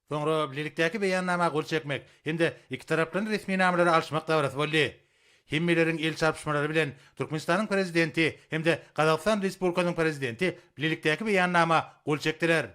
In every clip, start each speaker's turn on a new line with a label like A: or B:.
A: Soňra bilelikdäki beýannama gol çekmek hem-de ikitaraplaýyn resminamalary alyşmak dabarasy boldy. Hemmeleriň el çarpyşmalary bilen Türkmenistanyň Prezidenti hem-de Gazagystan Respublikasynyň Prezidenti bilelikdäki beýannama gol çekdiler.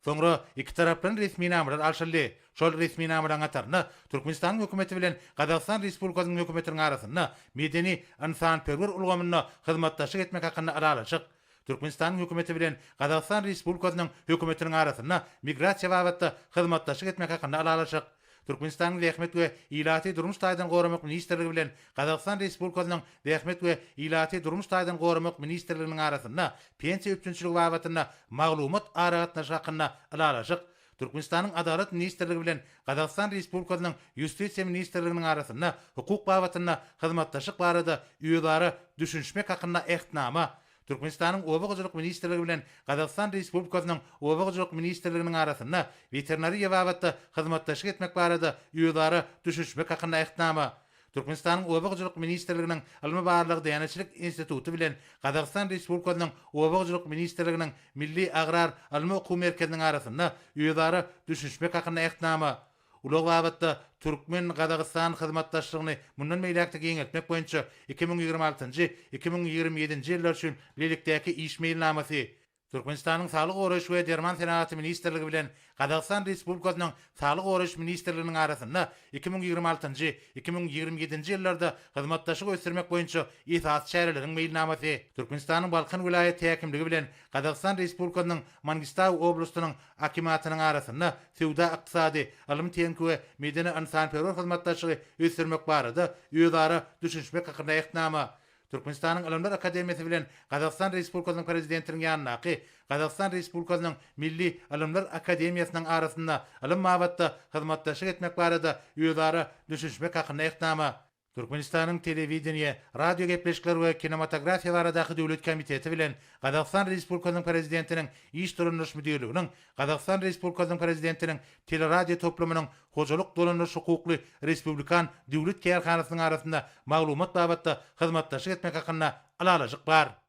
A: Soňra ikitaraplaýyn resminamalar alşyldy. Şol resminamalaryň hatarynda Türkmenistanyň Hökümeti bilen Gazagystan Respublikasynyň Hökümetiniň arasynda medeni-ynsanperwer ulgamynda hyzmatdaşlyk etmek hakynda Ylalaşyk, Türkmenistanyň Hökümeti bilen Gazagystan Respublikasynyň Hökümetiniň arasynda migrasiýa babatda hyzmatdaşlyk etmek hakynda Ylalaşyk, Türkmenistanyň Zähmet we ilaty durmuş taýdan goramak ministrligi bilen Gazagystan Respublikasynyň Zähmet we ilaty durmuş taýdan goramak ministrliginiň arasynda pensiýa üpjünçiligi babatynda maglumat aragatnaşygy hakynda Ylalaşyk, Türkmenistanyň Adalat ministrligi bilen Gazagystan Respublikasynyň Ýustisiýa ministrliginiň arasynda hukuk babatynda hyzmatdaşlyk barada özara düşünişmek hakynda Ähtnama, Türkmenistanyň Oba hojalyk ministrligi bilen Gazagystan Respublikasynyň Oba hojalyk ministrliginiň arasynda weterinariýa babatda hyzmatdaşlyk etmek barada özara düşünişmek hakynda Ähtnama, Türkmenistanyň Oba hojalyk ministrliginiň Ylmy-barlag däneçilik instituty bilen Gazagystan Respublikasynyň Oba hojalyk ministrliginiň Milli agrar ylmy-okuw merkeziniň arasynda özara düşünişmek hakynda Ähtnama, Ulag babatda türkmen-gazagystan hyzmatdaşlygyny mundan beýläk-de giňeltmek boýunça 2026-njy, 2027-nji ýyllar üçin bilelikdäki iş meýilnamasy, Türkmenistanyň Saglygy goraýyş we derman senagaty ministrligi bilen Gazagystan Respublikasynyň Saglygy goraýyş ministrliginiň arasynda 2026-njy, 2027-nji ýyllarda hyzmatdaşlygy ösdürmek boýunça esasy çäreleriň meýilnamasy, Türkmenistanyň Balkan welaýat häkimligi bilen Gazagystan Respublikasynyň Mangistau oblastynyň akimatynyň arasynda söwda-ykdysady, ylym-tehniki we medeni-ynsanperwer hyzmatdaşlygy ösdürmek barada özara düşünişmek hakynda Ähtnama, Türkmenistanyň Ylymlar akademiýasy bilen Gazagystan Respublikasynyň Prezidentiniň ýanyndaky Gazagystan Respublikasynyň Milli ylymlar akademiýasynyň arasynda ylym babatda hyzmatdaşlyk etmek barada özara düşünişmek hakynda Ähtnama, Türkmenistanyň Telewideniýe, radiogepleşikler we kinematografiýa baradaky döwlet komiteti bilen Gazagystan Respublikasynyň Prezidentiniň Iş dolandyryş müdirliginiň Gazagystan Respublikasynyň Prezidentiniň teleradio toplumynyň hojalyk dolandyryş hukukly respublikan döwlet kärhanasynyň arasynda maglumat babatda hyzmatdaşlyk etmek hakynda Ylalaşyk bar.